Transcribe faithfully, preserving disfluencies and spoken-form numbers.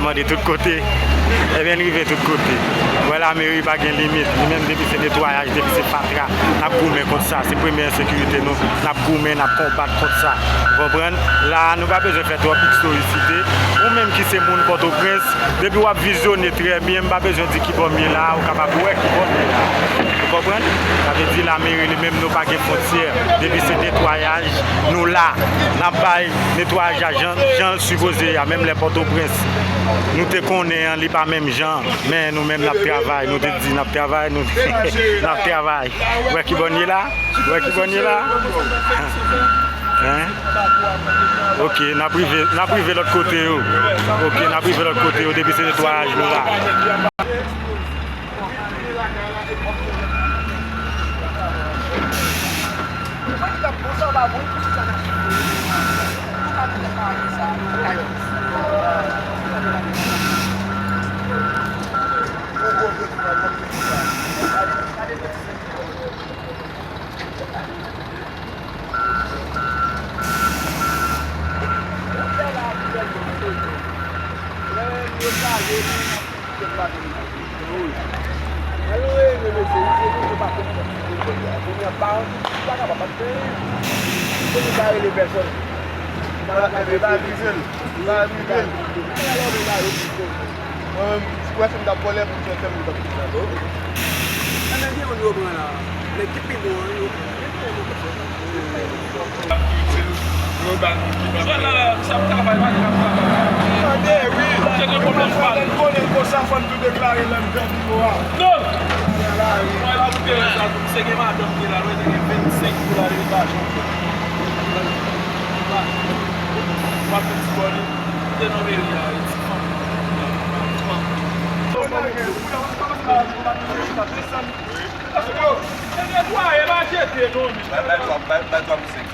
Mande tout kote. Ebyen, n rive tout kote. Wè, lameri pa gen limit. Li menm, depi se netwayaj, depi se fatra, n ap goumen kont sa. Se premye ensekirite nou. N ap goumen, n ap konbat kont sa. Ou konprann? La, nou pa bezwen fè twòp istorisite. Ou menm ki se moun Pòtoprens, depi w ap vizyone trè byen, m pa bezwen di ki bò m ye la, ou kapab wè ki bò m ye la. Ou konprann? Sa vle di lameri li menm, nou pa gen fwontyè. Depi se netwayaj, nou la. N ap bay netwayaj la jan, jan l sipoze a, menm lè Pòtoprens. Nou te konnen an, li pa menm jan. Men nou menm n ap travay, nou te di n ap travay, nou n ap travay. Wè ki bò n ye la? Wè ki bò n ye la? Hein? Ok, n ap rive, n ap rive lòt kote yo. Ok, n ap rive lòt kote yo, depi se netwayaj nou la. Mwen menm, si w wè si m t ap vòlè, pou m fè fè m t ap fè sa tou. Anben, gen youn yo pran la. Nèg ki pi bon an, yo pran. Yo ba nou ki pa. Sa la, sa travay, pa gen travay. Tande, wi. Se de pwoblèm pa. Lè n konnen l konsa, fò n tou deklare lè n pèdi yo a. Non! Mwen la, ou te wè sa tou. Se gen madanm ki la, wè, te gen vennsenk dola de lajan. W ap fè ti bò li. Te nan meri a, e ti fanm. Ti fanm. Se netwaye, pa jete, non, men. Bay, bay twa, bay, bay twa pou senk.